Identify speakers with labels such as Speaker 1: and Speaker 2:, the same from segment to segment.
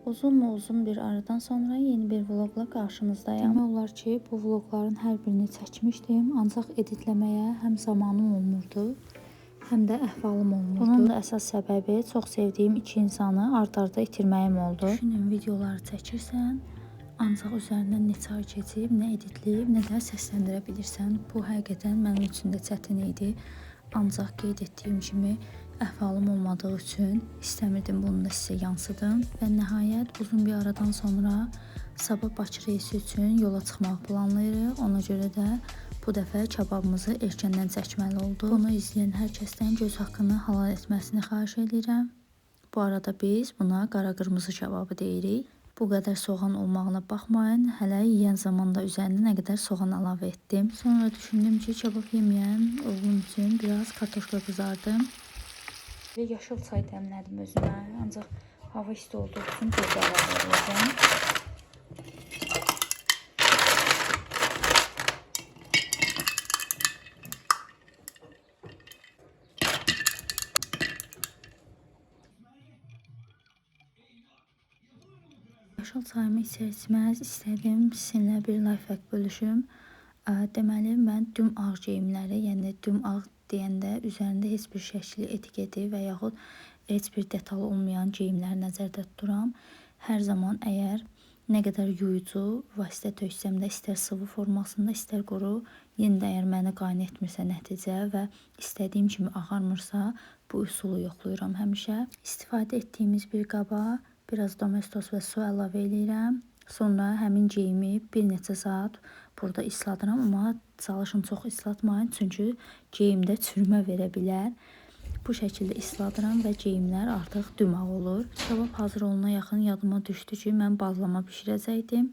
Speaker 1: Uzun bir aradan sonra yeni bir vlogla qarşınızdayam. Demək olar ki, bu vlogların hər birini çəkmişdim, ancaq editləməyə həm zamanım olmurdu, həm də əhvalım olmurdu. Bunun da əsas səbəbi çox sevdiyim iki insanı ard-arda itirməyim oldu. Düşünün, videoları çəkirsən, ancaq üzərindən neçə ay keçib, nə editləyib, nə də səsləndirə bilirsən. Bu həqiqətən mənim üçün də çətin idi. Ancaq qeyd etdiyim kimi əhvalım olmadığı üçün istəmirdim bunu da sizə yansıdım. Və nəhayət uzun bir aradan sonra sabah Bakı reysi üçün yola çıxmağı planlayırıq. Ona görə də bu dəfə kababımızı erkəndən çəkməli olduq. Bunu izləyən hər kəsdən göz haqqını halal etməsini xahiş edirəm. Bu arada biz buna qara-qırmızı kababı deyirik. Bu qədər soğan olmağına baxmayın, hələ yeyən zamanda üzərinə nə qədər soğan əlavə etdim. Sonra düşündüm ki, kabab yeməyən oğlum üçün biraz kartoşka qızardım. Yaşıl çay dəmlədim özümə, ancaq hava isti olduğu üçün tez əlavə edəcəm. Yaşıl çayımı içər-içməz istədim sizinlə bir lifehack bölüşüm. Deməli, mən düm ağ geyimləri, yəni düm ağ deyəndə üzərində heç bir şəkli, etiketi və yaxud heç bir detal olmayan geyimləri nəzərdə tuturam. Hər zaman əgər nə qədər yuyucu vasitə töksəm də, istər sıvı formasında, istər quru, yenə də əgər məni qane etmirsə nəticə və istədiyim kimi ağarmırsa, bu üsulu yoxlayıram həmişə. İstifadə etdiyimiz bir qaba biraz domestos və su əlavə eləyirəm. Sonra həmin geyimi bir neçə saat burada isladıram, amma çalışın çox islatmayın, çünki geyimdə çürümə verə bilər. Bu şəkildə isladıram və geyimlər artıq dümağ olur. Kabab hazır olana yaxın yadıma düşdü ki, mən bazlama bişirəcəkdim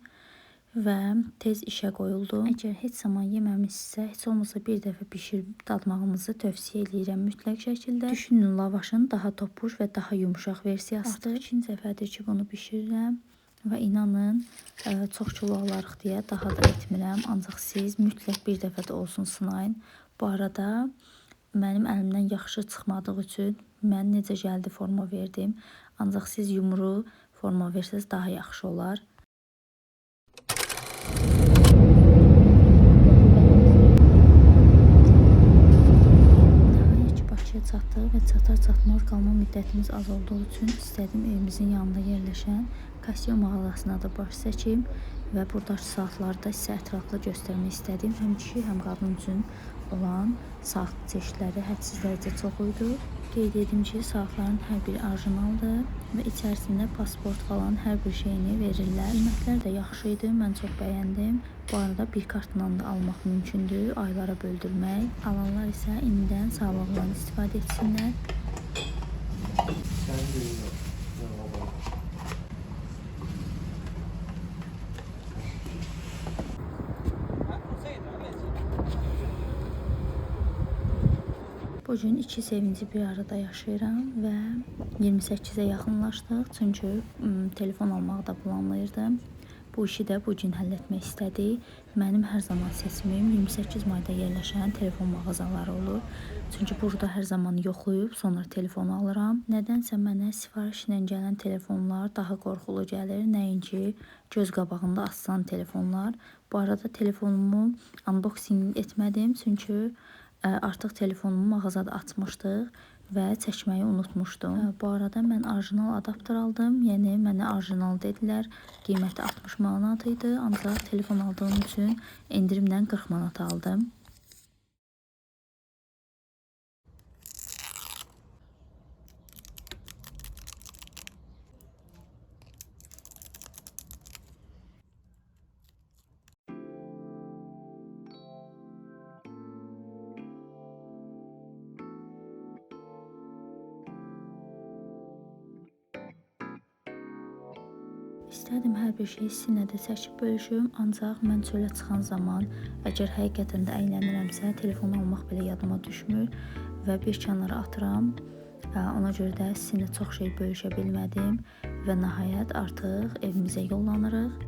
Speaker 1: və tez işə qoyuldum. Əgər heç zaman yeməmişsinizsə, heç olmasa bir dəfə bişirib dadmağınızı tövsiyə eləyirəm mütləq şəkildə. Düşünün, lavaşın daha topuş və daha yumşaq versiyasıdır. Artıq ikinci dəfədir ki, bunu bişirirəm və inanın, çox kilo alarıq deyə daha da etmirəm. Ancaq siz mütləq bir dəfə də olsun sınayın. Bu arada mənim əlimdən yaxşı çıxmadığı üçün mən necə gəldi forma verdim. Ancaq siz yumru forma versəniz daha yaxşı olar. Nəhayət ki, Bakıya çatdıq və çatar-çatmaz qalma müddətimiz az olduğu üçün istədim evimizin yanında yerləşən Casio mağazasına da baş çəkim və buradakı saatları da sizə ətraflı göstərmək istədim. Həm kişi, həm qadın üçün olan saat çeşidləri hədsiz dərəcə çox idi. Qeyd edim ki, saatların hər biri orijinaldır və içərisində pasport falan hər bir şeyini verirlər. Qiymətlər də yaxşı idi, mən çox bəyəndim. Bu arada bir kartla da almaq mümkündür, aylara böldürmək. Alanlar isə indidən sağlıqla istifadə etsinlər.
Speaker 2: Sen de iyi ol.
Speaker 1: Bu gün iki sevinci bir arada yaşayıram və 28-ə yaxınlaşdıq. Çünki telefon almağı da planlayırdım. Bu işi də bu gün həll etmək istədik. Mənim hər zaman seçimim 28 mayda yerləşən telefon mağazaları olur. Çünki burada hər zaman yoxlayıb sonra telefonu alıram. Nədənsə mənə sifarişlə gələn telefonlar daha qorxulu gəlir, nəinki göz qabağında açılan telefonlar. Bu arada telefonumu unboxing etmədim, çünki artıq telefonumu mağazada açmışdıq və çəkməyi unutmuşdum. Bu arada mən orijinal adaptör aldım. Yəni mənə orijinal dedilər. Qiyməti 60 manat idi, ancaq telefon aldığım üçün endirimlə 40 manat aldım. İstərdim hər bir şeyi sizinlə də çəkib bölüşüm, ancaq mən çölə çıxan zaman əgər həqiqətən də əylənirəmsə, telefonu almaq belə yadıma düşmür və bir kənara atıram. Ona görə də sizinlə çox şey bölüşə bilmədim və nəhayət artıq evimizə yollanırıq.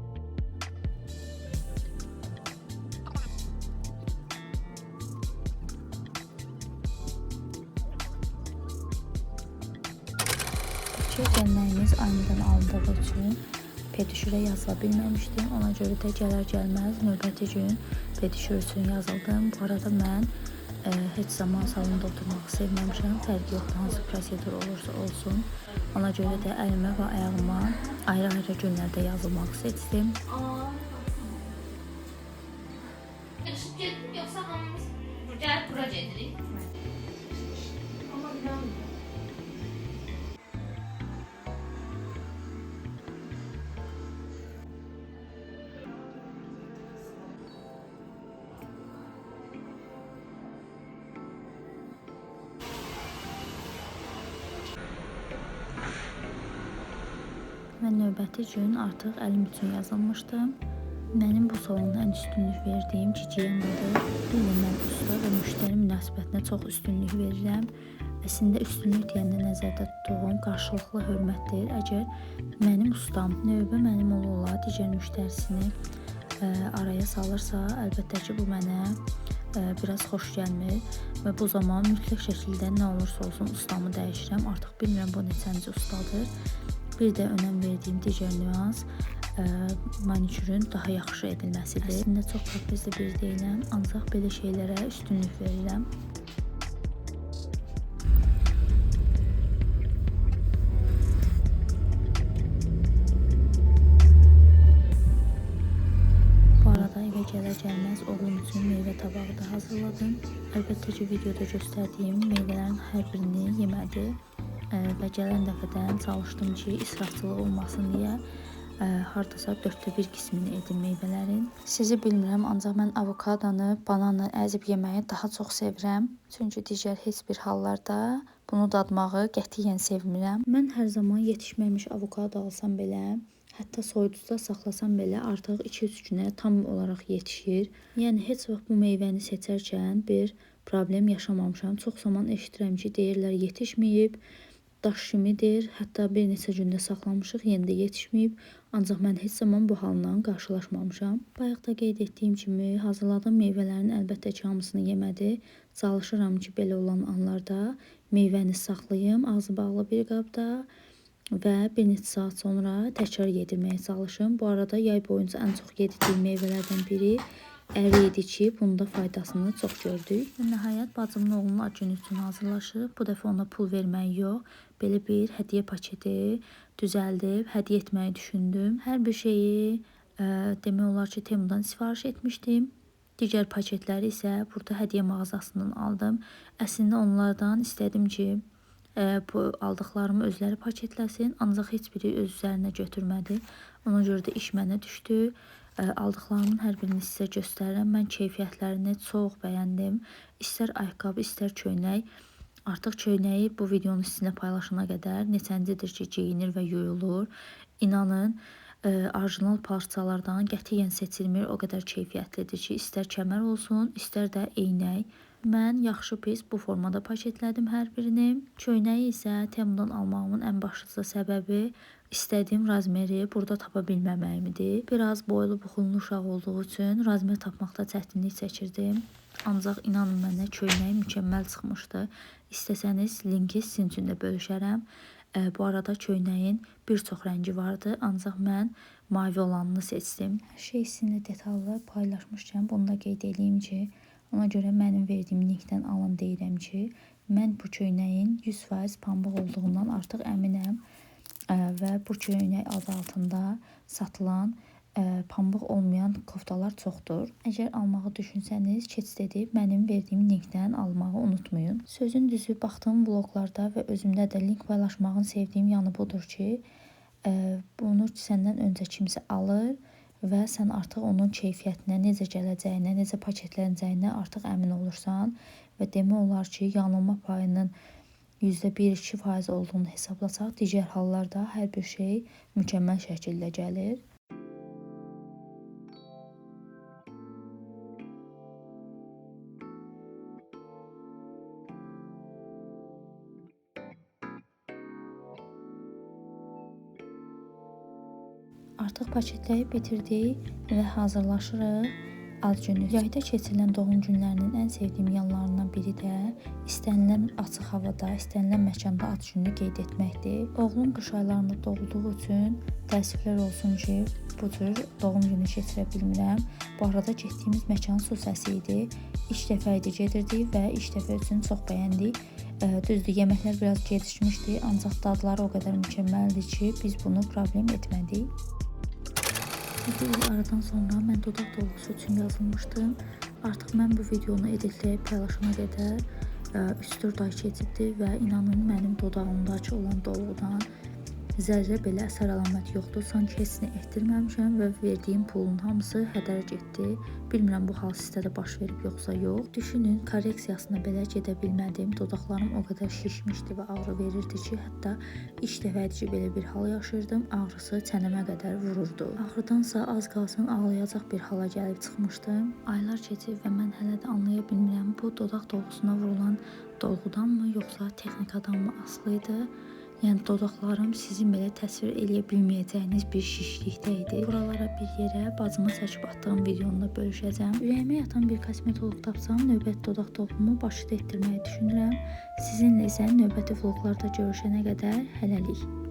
Speaker 1: Bakıya gəlməyimiz anidən alındığı üçün pedikürə yazıla bilməmişdim. Ona görə də gələr gəlməz növbəti gün pedikür üçün yazıldım. Bu arada mən heç zaman salonda oturmağı sevməmişəm. Fərqi yoxdur, hansı prosedur olursa olsun. Ona görə də əlimə və ayağıma ayrı-ayrı günlərdə yazılmağı seçdim.
Speaker 2: Yığışıb getdim, yoxsa hamımız gəlib bura gedirik?
Speaker 3: Amma inanmıyorum.
Speaker 1: Və növbəti gün artıq əlim üçün yazılmışdım. Mənim bu salonda ən üstünlük verdiyim gigiyenadır. Bir də mən usta və müştəri münasibətinə çox üstünlük verirəm. Əslində üstünlük deyəndə nəzərdə tutduğum qarşılıqlı hörmətdir. Əgər mənim ustam növbə mənim ola-ola digər müştərisini araya salırsa, əlbəttə ki, bu mənə biraz xoş gəlmir və bu zaman mütləq şəkildə nə olursa olsun ustamı dəyişirəm. Artıq bilmirəm bu neçənci ustadır. Bir də önəm verdiyim digər nüans manikürün daha yaxşı edilməsidir. Əslində çox kaprizli bir deyiləm, ancaq belə şeylərə üstünlük verirəm. Bu arada evə gələr gəlməz oğlum üçün meyvə tabağı da hazırladım. Əlbəttə ki, videoda göstərdiyim meyvələrin hər birini yemədi və gələn dəfədən çalışdım ki, israfçılıq olmasın deyə hardasa 1/4 qismini edim meyvələrin. Sizi bilmirəm, ancaq mən avokadonu bananla əzib yeməyi daha çox sevirəm. Çünki digər heç bir hallarda bunu dadmağı qətiyyən sevmirəm. Mən hər zaman yetişməmiş avokado alsam belə, hətta soyuducuda saxlasam belə artıq 2-3 günə tam olaraq yetişir. Yəni heç vaxt bu meyvəni seçərkən bir problem yaşamamışam. Çox zaman eşidirəm ki, deyirlər yetişməyib, daş kimidir. Hətta bir neçə gündə saxlamışıq, yenə də yetişməyib. Ancaq mən heç zaman bu halla qarşılaşmamışam. Bayaq da qeyd etdiyim kimi hazırladığım meyvələrin əlbəttə ki, hamısını yemədi. Çalışıram ki, belə olan anlarda meyvəni saxlayım ağzı bağlı bir qabda və bir neçə saat sonra təkrar yedirməyə çalışım. Bu arada yay boyunca ən çox yedirdiyim meyvələrdən biri ərik idi ki, bunda faydasını çox gördük. Və nəhayət bacımın oğlunun ad günü üçün hazırlaşırıq. Bu dəfə ona pul verməyi yox, belə bir hədiyyə paketi düzəldib hədiyyə etməyi düşündüm. Hər bir şeyi demək olar ki, Temudan sifariş etmişdim. Digər paketləri isə burada hədiyyə mağazasından aldım. Əslində onlardan istədim ki, bu aldıqlarımı özləri paketləsin, ancaq heç biri öz üzərinə götürmədi. Ona görə də iş mənə düşdü. Aldıqlarımın hər birini sizə göstərirəm. Mən keyfiyyətlərini çox bəyəndim. İstər ayaqqabı, istər köynək. Artıq köynəyi bu videonu sizinlə paylaşana qədər neçəncidir ki, geyinir və yuyulur. İnanın, orijinal parçalardan qətiyyən seçilmir. O qədər keyfiyyətlidir ki, istər kəmər olsun, istər də eynək. Mən yaxşı pis bu formada paketlədim hər birini. Köynəyi isə Temudan almağımın ən başlıca səbəbi istədiyim razmeri burada tapa bilməməyim idi. Biraz boylu buxunlu uşaq olduğu üçün razmer tapmaqda çətinlik çəkirdim. Ancaq inanın mənə köynəyi mükəmməl çıxmışdı. İstəsəniz linki sizin üçün də bölüşərəm. Bu arada köynəyin bir çox rəngi vardı, ancaq mən mavi olanını seçdim. Hər şey sizinlə detallı paylaşmışkən bunu da qeyd edeyim ki, ona görə mənim verdiyim linkdən alın deyirəm ki, mən bu köynəyin 100% pambıq olduğundan artıq əminəm və bu köynək adı altında satılan pambıq olmayan koftalar çoxdur. Əgər almağı düşünsəniz, keçid edib mənim verdiyim linkdən almağı unutmayın. Sözün düzü, baxdığım vloglarda və özümdə də link paylaşmağın sevdiyim yanı budur ki, bunu səndən öncə kimsə alır və sən artıq onun keyfiyyətinə, necə gələcəyinə, necə paketlənəcəyinə artıq əmin olursan və demək olar ki, yanılma payının %1-2% olduğunu hesablasaq, digər hallarda hər bir şey mükəmməl şəkildə gəlir. Artıq paketləyib bitirdik və hazırlaşırıq. Ad günü. Yayda keçirilən doğum günlərinin ən sevdiyim yanlarından biri də istənilən açıq havada, istənilən məkanda ad gününü qeyd etməkdir. Oğlum qış aylarında doğulduğu üçün təəssüflər olsun ki, bu cür doğum günü keçirə bilmirəm. Bu arada getdiyimiz məkan su səsi idi. İlk dəfə idi gedirdik və ilk dəfə üçün çox bəyəndik. Düzdür, yeməklər biraz gecikmişdi, ancaq dadları o qədər mükəmməldir ki, biz bunu problem etmədik. Bir il aradan sonra mən dodaq dolğusu üçün yazılmışdım. Artıq mən bu videonu editləyib paylaşana qədər 3-4 ay keçibdi və inanın mənim dodağımdakı olan dolğudan zərrə belə əsər əlamət yoxdur. Sanki heç nə etdirməmişəm və verdiyim pulun hamısı hədər getdi. Bilmirəm bu hal sizdə də baş verib yoxsa yox. Düşünün, korreksiyasına belə gedə bilmədim. Dodaqlarım o qədər şişmişdi və ağrı verirdi ki, hətta ilk dəfə idi ki, belə bir hal yaşayırdım. Ağrısı çənəmə qədər vururdu. Ağrıdansa az qalsın ağlayacaq bir hala gəlib çıxmışdım. Aylar keçib və mən hələ də anlaya bilmirəm, bu dodaq dolğusuna vurulan dolğudanmı yoxsa texnikadanmı asılı idi. Yəni dodaqlarım sizin belə təsvir eləyə bilməyəcəyiniz bir şişlikdə idi. Buralara bir yerə bacıma çəkib atdığım videonu da bölüşəcəm. Ürəyimə yatan bir kosmetoloq tapsam, növbəti dodaq dolğumu Bakıda etdirməyi düşünürəm. Sizinlə isə növbəti vloqlarda görüşənə qədər hələlik.